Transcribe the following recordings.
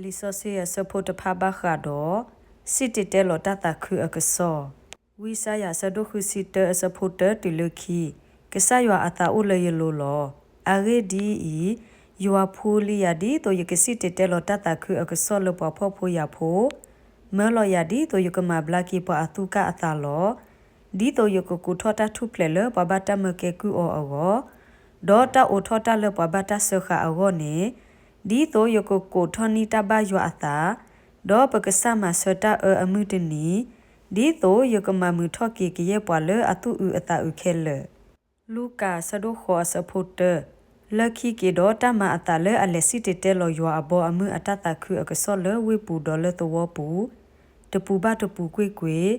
လံာ်စီဆှံအဆၢဖိတဖၣ်ဘၣ်ဃးဒီး စံၣ်တဲၤတဲလီၤတၢ်သးခုအကစီၣ်. ဝံယၡါယၤအဆၢဒိၣ်ဃုဆံတၢ အဆၢဖိတၢတုၤလၢခံ, ကစၢ်ယွၤအသးအိၣ်လၢယလိၤလီၤ. အဂ့ၢ်ဒ်အံၤ, ယွၤဖှူလံယၤဒ်သိးယကစံၣ်တဲၤတဲလီၤတၢ်သးခုအကစီၣ်လၢပှၤဖှီၣ်ဖိယာ်ဖိ, မၢလီၤယၤဒ်သိးယကမၤဘျါက့ၤပှၤအသူၣ်ကၢ်အသးလီၤ. ဒ်သိးယကကူးထီၣ်တၢ်ထူၣ်ဖျဲးလၢပှၤဘၣ်တၢ်မၢကဲကုၢ်အီၤအဂီၢ်, ဒီးတၢ်အိးထီၣ်တၢ်လၢပှၤဘၣ်တၢ်စၢဃာ်အဂီၢ်န့ၣ်, ဒ်သိးယကကိးထီၣ်န့ၢ်တၢ်ဘၣ်ယွၤအသး, ဒီးပကစၢ်မၤဆၢတၢ်အၢအမုၢ်တနံၤ, ဒ်သိးယကမၤမုာ်ထီၣ်က့ၤကယဲၢ်ပှၤလၢအသူၣ်အုးအသးအုးခဲလၢာ်. လူၤကၣ်အဆၢဒိၣ်ဃိးအဆၢဖိတၢ, လၢခံက့ၤဒီးတၢ်မၤအသးလၢအလဲၤစံၣ်တဲၤတဲလီၤယွၤအဘီအမုၢ်အတၢ်သးခုအကစီၣ်လၢဝ့ၢ်ပူၤဒီးလၢသဝီပူၤ, တပူၤဘၣ်တပူၤကွ့ၢ်ကွ့ၢ်,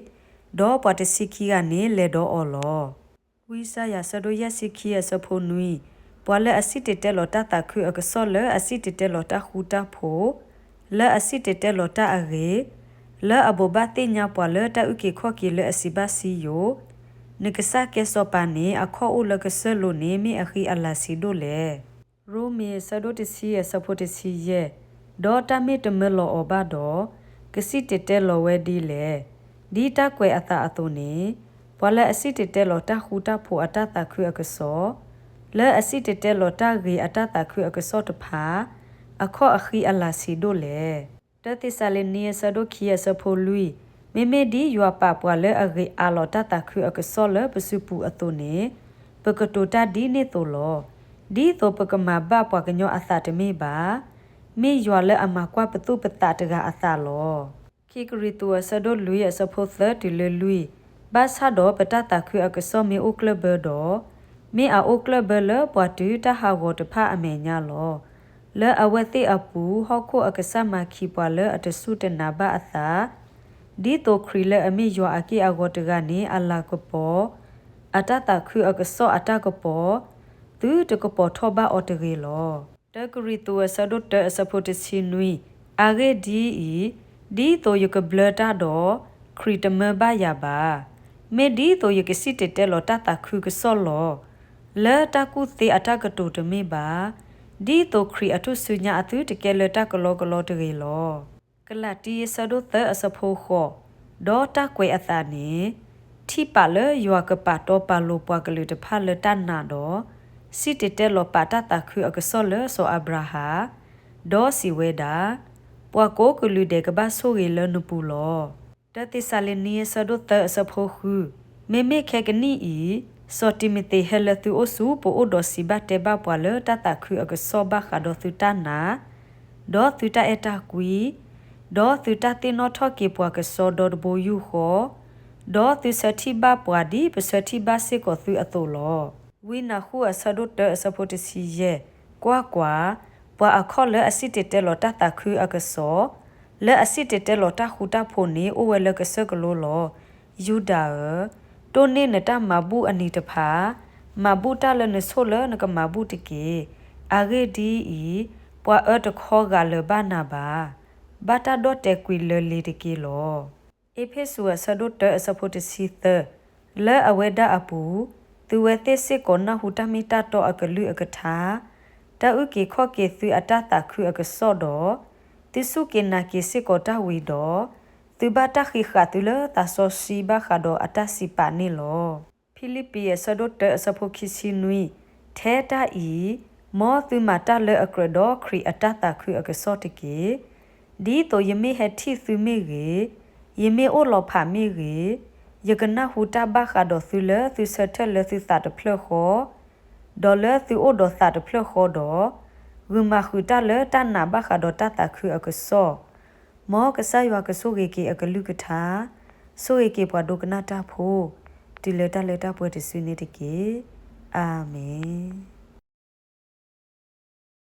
ဒီးပှၤတဆံခံဂၤန့ၣ်လဲၤဒီးအီၤလီၤ. ဝံယၡါယၤအဆၢဒိၣ်ယဲၢ်ဆံခံအဆၢဖိနွံ, ပှၤလၢအစံၣ်တဲၤတဲလီၤတၢ်သးခုအကစီၣ်လၢအစံၣ်တဲၤတဲလီၤတၢ်ဃူတၢ်ဖိး, လၢအစံၣ်တဲၤတဲလီၤတၢ်အဂ့ၤ, လၢအဘိးဘၣ်သ့ၣ်ညါပှၤလၢတၢ်အုၣ်က့ၤခီၣ်က့ၤလၢအစံးဘၣ်စံယိာ်, နကစၢ်ကဲစီၤပၤန့ၣ် အခီၣ်အိၣ်လၢကစၢၢ်လိၤန့ၣ် မ့ၢ်အဃံအလၤဆံးဒိၣ်လဲၣ်. ရိမ့ၤအဆၢဒိၣ်တဆံအဆၢဖိတဆံယဲၢ်, ဒီးတၢ်မ့ၢ်တမၢလီၤအီၤဘၣ်ဒီး, ကစံၣ်တဲၤတဲလီၤဝဲဒ်လဲၣ်. ဒ်တၢ်ကွဲးအသးအသိးန့ၣ်, ပှၤလၢအစံၣ်တဲၤတဲလီၤတၢ်ဃူတၢ်ဖိးအတၢ်သးခုအကစီၣ်, လၢအစံၣ်တဲၤတဲလီၤတၢ်ဂ့ၤအတၢ်သးခုအကစီၣ်တဖၣ်, အခီၣ်အဃံအလၤဆံးဒိၣ်လဲၣ်. တၢသ့းစၤလနံအဆၢဒိၣ်ခံအဆၢဖိလွံၢ်, မ့မ့ၢ်ဒ်ယွၤပာ်ပှၤလၢအဂ့ၤအးလီၤတၢ်သးခုအကစီၣ်လၢပစုပူၤအသိးန့ၣ်, ပကတိၤတၢ်ဒ်န့ၣ်သိးလီၤ. ဒ်သိးပကမၤဘၣ်ပှၤကညီအသးတမ့ၢ်ဘၣ်, မ့ၢ်ယွၤလၢအမၤကွၢ်ပသူၣ်ပသးတဂၤအသးလီၤ. ခံကရံၣ်သူးအဆၢဒိၣ်လွံၢ် အဆၢဖိသၢတုၤလၢလွံၢ်, ဘၣ်ဆၣ်ဒီးပတၢ်သးခုအကစီၣ်မ့ၢ်အိၣ်ကျၢၢ်ဘၢဒီး, မ့ၢ်အအိၣ်ကျၢၢ်ဘၢလၢပှၤတုၤတၢ်ဟးဂီၤတဖၣ်အမဲာ်ညါလီၤ. လၢအဝဲသ့ၣ်အပူၤ ဟီၣ်ခိၣ်အကစၢ်မၤခံးပှၤလၢအတစူၢ်တနာ်ဘၣ်အသး, ဒ်သိးခရံာ်လၢအမ့ၢ်ယွၤအက့ၢ်အဂီၤတဂၤန့ၣ် အလၤကပီၤ, အတၢ်သးခုအကစီၣ်အတၢ်ကပီၤ, သုတကပီၤထီၣ်ဘၣ်အီၤတဂ့ၤလီၤ. တၢကရံၣ်သူးအဆၢဒိၣ်တၢအဆၢဖိတဆံနွံ, အဂ့ၢ်ဒ်အံၤ, ဒ်သိးယကဘျၢတၢ်ဒီး, ခရံာ်တမၢဘၣ်ယၤဘၣ်. မ့ၢ်ဒ်သိးယကစံၣ်တဲၤတဲလီၤတၢ်သးခုကစီၣ်လီၤ. လၢတၢ်ကူၣ်သ့အတၢ်ကတိၤတမ့ၢ်ဘၣ်, ဒ်သိးခရံာ်အထူၣ်စုညါအသုတကဲလၢတၢ်ကလီကလီတဂ့ၤလီၤ. ကလၤတံအဆၢဒိၣ်သၢအဆၢဖိဃိး, ဒီးတၢ်ကွဲးအသးန့ၣ်, ထံၣ်ပာ်လၢယွၤကပာ်တီပာ်လိၤပှၤကလုာ်တဖၣ်လၢတၢ်နာ်ဒီး, စံၣ်တဲၤတဲလီၤပာ်တၢ်သးခုအကစီၣ်လၢစီၤအၤဘြၤဟၣ်, ဒီးစံးဝဲဒၣ်, ပှၤကိးကလုာ်ဒဲးကဘၣ်ဆိၣ်ဂ့ၤလၢနပူၤလီၤ. တၢသ့းစၤလနံအဆၢဒိၣ်သၢအဆၢဖိဃု, မ့မ့ၢ်ခဲကနံၣ်အံၤ, စီၤတံၤမသ့းဟဲလၢသုအိၣ်ဆူပအိၣ်ဒီးစံးဘၣ်တဲဘၣ်ပှၤလၢတၢ်သးခုအကစီၣ်ဘၣ်ဃးဒီးသုတၢ်နာ်, ဒီးသုတၢ်အဲၣ်တၢ်ကွံ, ဒီးသုတၢ်သ့ၣ်နီၣ်ထီၣ်က့ၤပှၤကစီဒီတဘိယူၢ်ဃီ, ဒီးသုဆၢထံၣ်ဘၣ်ပှၤဒ်ပဆၢထံၣ်ဘၣ်စ့ၢ်ကီးသုအသိးလီၤ. ဝံနၤဃုအဆၢဒိၣ်တၢအဆၢဖိတဆံယဲၢ်, ကွၢ်ကွၢ်, ပှၤအခီၣ်လၢအစံၣ်တဲၤတဲလီၤတၢ်သးခုအကစီၣ်, လၢအစံၣ်တဲၤတဲလီၤတၢ်ဃူတၢ်ဖိးန့ၣ် အိၣ်ဝဲလၢကစၢၢ်ကလိလီၤ. ယူဒၤဧၢ, တိၢ်န့ၢ်နတၢ်မၤဘူၣ်အနံၤတဖၣ်, မၤဘူၣ်တၢ်လၢနဆိၣ်လၢနကမၤဘူၣ်တက့ၢ်. အဂ့ၢ်ဒ်အံၤ, ပှၤအၢတခီဂာ်လၢၤဘၣ်နၤဘၣ်. ဘၣ်တၢ်ဒီၣ်တဲာ်ကွံာ်လၢလ့ၤတက့ၢ်လီၤ. အ့းဖ့းစူးအဆၢဒိၣ်တၢအဆၢဖိတဆံသၢ, လၢအဝဲဒၣ်အပူၤ, သုဝဲသ့ၣ်စ့ၢ်ကီးနၢ်ဟူတၢ်မ့ၢ်တၢ်တီအကလုၢ်အကထါ, တၢ်အုၣ်က့ၤခီၣ်က့ၤသုအတၢ်သးခုအကစီၣ်ဒီး, သုစူၢ်က့ၤနာ်က့ၤစ့ၢ်ကီးတၢ်ဝံၤဒီး, သုဘၣ်တၢ်ဃံးဃာ်သုလၢသးစီဆှံဘၣ်ဃးဒီးအတၢ်စံးပာ်န့ၣ်လီၤ. ဖံလံးပံးအဆၢဒိၣ်တၢအဆၢဖိခံဆံနွံ, ထဲတၢ်အံၤ, မ်သုမၤတၢ်လၢအကြၢးဒီးခရံာ်အတၢ်သးခုအကစီၣ်တက့ၢ်. ဒ်သိးယမ့ၢ်ဟဲထံၣ်သုမ့ၢ်ဂ့ၤ, ယမ့ၢ်အိၣ်လီၤဖးမ့ၢ်ဂ့ၤ, ယကနၢ်ဟူတၢ်ဘၣ်ဃးဒီးသုလၢသုဆၢထၢၣ်လၢသုသးတဖျၢၣ်ဃီ, ဒီးလၢသုအိၣ်ဒီးသးတဖျၢၣ်ဃီဒီး, ဂုာ်မၤဃုာ်တၢ်လၢတၢ်နာ်ဘၣ်ဃးဒီးတၢ်သးခုအကစီၣ်, မ်ကစၢ်ယွၤကဆိၣ်ဂ့ၤက့ၤအကလုၢ်ကထါ, ဆိၣ်ဂ့ၤက့ၤပှၤဒိကနၣ်တၢ်ဖိ, တုၤလၢတၢ်လၢတၢ်ပှဲၤတစုန့ၣ်တက့ၢ်. အၤမ့ၣ်.